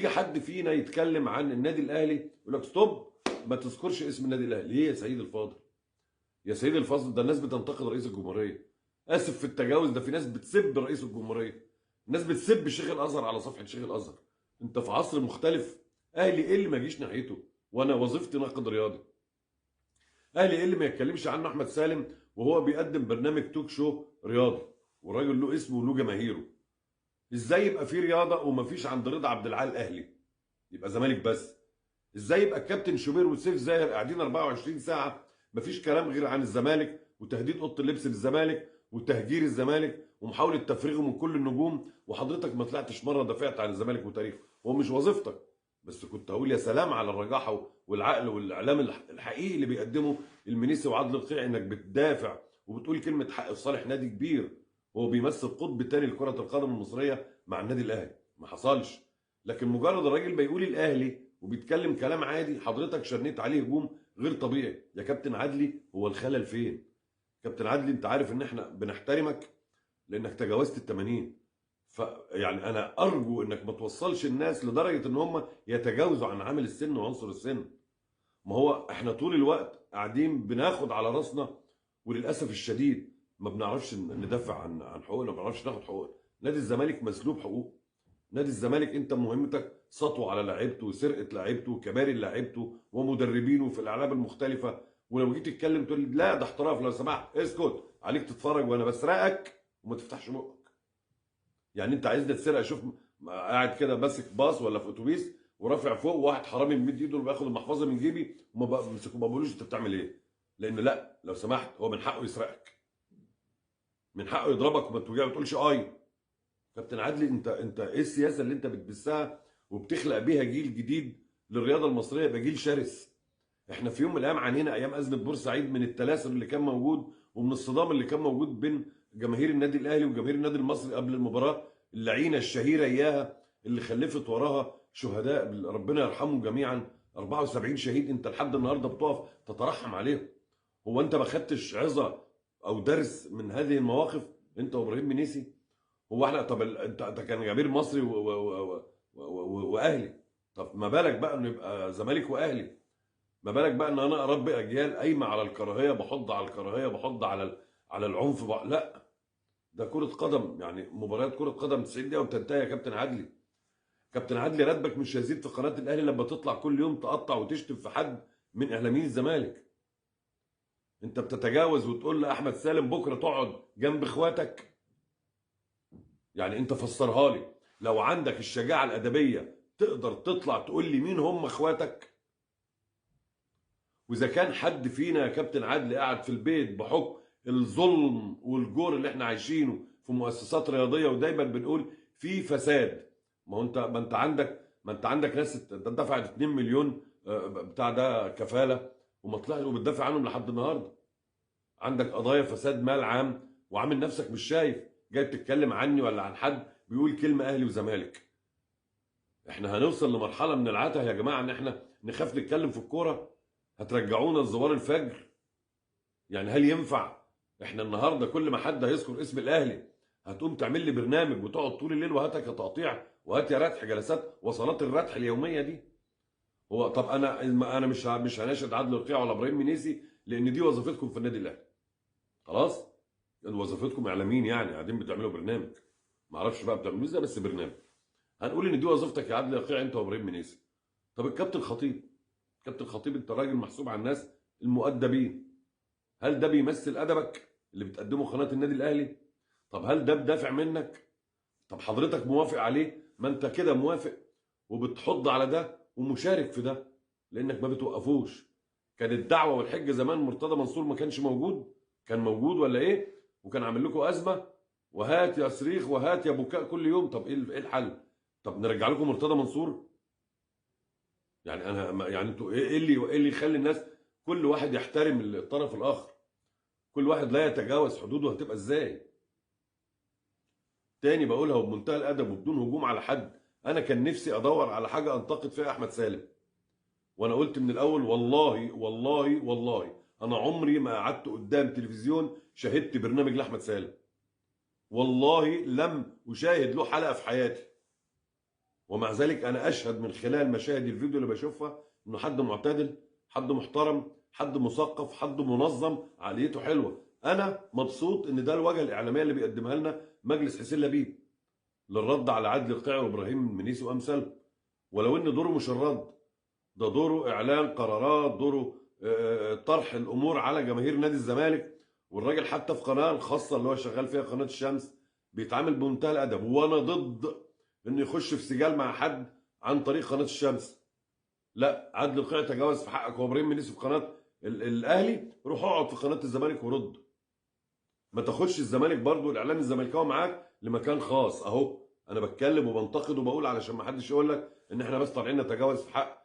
يجي حد فينا يتكلم عن النادي الاهلي يقول لك stop، ما تذكرش اسم النادي الاهلي. ليه يا سيد الفاضل؟ يا سيد الفاضل ده الناس بتنتقد رئيس الجمهورية، اسف في التجاوز، ده في ناس بتسب رئيس الجمهورية، الناس بتسب شيخ الازهر على صفحة شيخ الازهر. انت في عصر مختلف. اهلي ايه اللي ما يجيش ناحيته وانا وظيفتي ناقد رياضي؟ اهلي ايه اللي ما يتكلمش عنه احمد سالم وهو بيقدم برنامج توك شو رياضي والراجل له اسمه وله جماهيره؟ ازاي يبقى في رياضة ومفيش عند رضا عبد العال اهلي، يبقى زمالك بس؟ ازاي يبقى الكابتن شوبير وسيف زاهر قاعدين 24 ساعة مفيش كلام غير عن الزمالك وتهديد اوضة اللبس للزمالك وتهجير الزمالك ومحاولة تفريغه من كل النجوم، وحضرتك ما طلعتش مرة دافعت عن الزمالك وتاريخه؟ هو مش وظيفتك، بس كنت هقول يا سلام على الرجاحه والعقل والاعلام الحقيقي اللي بيقدمه المنيسي وعادل القيعي، انك بتدافع وبتقول كلمة حق في صالح نادي كبير هو بيمثل قطب تاني لكرة القدم المصرية مع النادي الاهلي. ما حصلش. لكن مجرد الراجل بيقول الاهلي وبيتكلم كلام عادي حضرتك شنيت عليه هجوم غير طبيعي. يا كابتن عدلي هو الخلل فين؟ كابتن عدلي انت عارف ان احنا بنحترمك لانك تجاوزت ال 80، فيعني انا ارجو انك ما توصلش الناس لدرجة ان هم يتجاوزوا عن عامل السن وعنصر السن. ما هو احنا طول الوقت قاعدين بناخد على راسنا، وللاسف الشديد ما بنعرفش ندافع عن حقوقنا، ما بنعرفش ناخد حقوقنا. نادي الزمالك مسلوب حقوق. نادي الزمالك انت مهمتك سطو على لعيبته وسرقة لعيبته وكباري لعيبته ومدربينه في الالعاب المختلفة، ولو جيت تتكلم تقول لا ده احتراف، لو سمحت اسكت، عليك تتفرج وانا بسرقك وما تفتحش بقك. يعني انت عايزني اتسرق؟ شوف قاعد كده ماسك باص ولا في اتوبيس ورافع فوق واحد حرامي بيمد ايده وبياخد المحفظة من جيبي وما بمسكه، ما بقولوش انت بتعمل ايه، لانه لا لو سمحت هو من حقه يسرقك، من حقه يضربك وما توجعش ما تقولش اي. كابتن عدلي انت ايه السياسة اللي انت بتبثها وبتخلق بيها جيل جديد للرياضة المصرية يبقى جيل شرس؟ احنا في يوم من الايام عانينا ايام ازمة بورسعيد من التلاسل اللي كان موجود ومن الصدام اللي كان موجود بين جماهير النادي الاهلي وجماهير النادي المصري قبل المباراة اللعينه الشهيرة اياها اللي خلفت وراها شهداء ربنا يرحمهم جميعا، 74 شهيد. انت لحد النهارده بتقف تترحم عليهم. هو انت ما خدتش عظه او درس من هذه المواقف انت وابراهيم منيسي؟ هو احنا طب انت كان جماهير مصري واهلي، طب ما بالك بقى انه يبقى زمالك واهلي؟ ما بالك بقى ان انا اربي اجيال قايمة على الكراهية، بحض على الكراهية، بحض على العنف لا ده كرة قدم، يعني مباريات كرة قدم 90 دقيقة وبتنتهي يا كابتن عدلي. كابتن عدلي راتبك مش هيزيد في قناة الاهلي لما تطلع كل يوم تقطع وتشتم في حد من اعلاميين الزمالك. انت بتتجاوز وتقول لاحمد سالم بكره تقعد جنب اخواتك. يعني انت فسرها لي، لو عندك الشجاعة الادبية تقدر تطلع تقول لي مين هم اخواتك؟ واذا كان حد فينا يا كابتن عدلي قاعد في البيت بحكم الظلم والجور اللي احنا عايشينه في مؤسسات رياضية ودايما بنقول في فساد، ما هو انت ما انت عندك ناس دفعت 2 مليون بتاع ده كفالة وما طلعش وبتدافع عنهم لحد النهارده. عندك قضايا فساد مال عام وعامل نفسك مش شايف، جاي بتتكلم عني ولا عن حد بيقول كلمة اهلي وزمالك. احنا هنوصل لمرحلة من العته يا جماعة ان احنا نخاف نتكلم في الكورة. هترجعونا لزوار الفجر؟ يعني هل ينفع احنا النهارده كل ما حد هيذكر اسم الاهلي هتقوم تعمل لي برنامج وتقعد طول الليل وهاتك يا تقطيع وهات يا ردح جلسات وصلات الردح اليومية دي؟ هو طب انا مش هناشد عادل القيعي ولا ابراهيم منيسي لان دي وظيفتكم في النادي الاهلي. خلاص؟ وظيفتكم اعلاميين، يعني قاعدين بتعملوا برنامج، ما اعرفش بقى بتعملوه ازاي بس برنامج. هنقول ان دي وظيفتك يا عادل القيعي انت وابراهيم منيسي. طب الكابتن خطيب، كابتن خطيب انت راجل محسوب على الناس المؤدبين، هل ده بيمثل ادبك اللي بتقدمه قناة النادي الاهلي؟ طب هل ده بدافع منك؟ طب حضرتك موافق عليه؟ ما انت كده موافق وبتحض على ده ومشارك في ده لانك ما بتوقفوش. كانت الدعوة والحجة زمان مرتضى منصور ما كانش موجود، كان موجود ولا ايه؟ وكان عامل لكم ازمة وهات يا صريخ وهات يا بكاء كل يوم. طب ايه الحل؟ طب نرجع لكم مرتضى منصور؟ يعني انا يعني انتوا ايه اللي يخلي الناس كل واحد يحترم الطرف الاخر، كل واحد لا يتجاوز حدوده؟ هتبقى ازاي؟ تاني بقولها وبمنتهى الادب وبدون هجوم على حد، انا كان نفسي ادور على حاجة انتقد فيها احمد سالم، وانا قلت من الاول والله والله والله انا عمري ما قعدت قدام تلفزيون شاهدت برنامج لاحمد سالم، والله لم اشاهد له حلقة في حياتي. ومع ذلك انا اشهد من خلال مشاهد الفيديو اللي بشوفها انه حد معتدل، حد محترم، حد مثقف، حد منظم، عقليته حلوة. انا مبسوط ان ده الواجهة الاعلامية اللي بيقدمها لنا مجلس حسين لبيب للرد على عادل القيعي وابراهيم المنيسي وامثاله. ولو ان دوره مش الرد، ده دوره اعلان قرارات، دوره طرح الامور على جماهير نادي الزمالك. والراجل حتى في قناة الخاصة اللي هو شغال فيها قناة الشمس بيتعامل بمنتهى الادب، وانا ضد انه يخش في سجال مع حد عن طريق قناة الشمس. لا، عادل القيعي تجاوز في حقك وابراهيم منيسي في قناة الاهلي، روح اقعد في قناة الزمالك ورد. ما تاخدش الزمالك برضو الاعلام الزملكاوي معاك لمكان خاص. اهو انا بتكلم وبنتقد وبقول علشان ما حدش يقول لك ان احنا بس طالعين نتجاوز في حق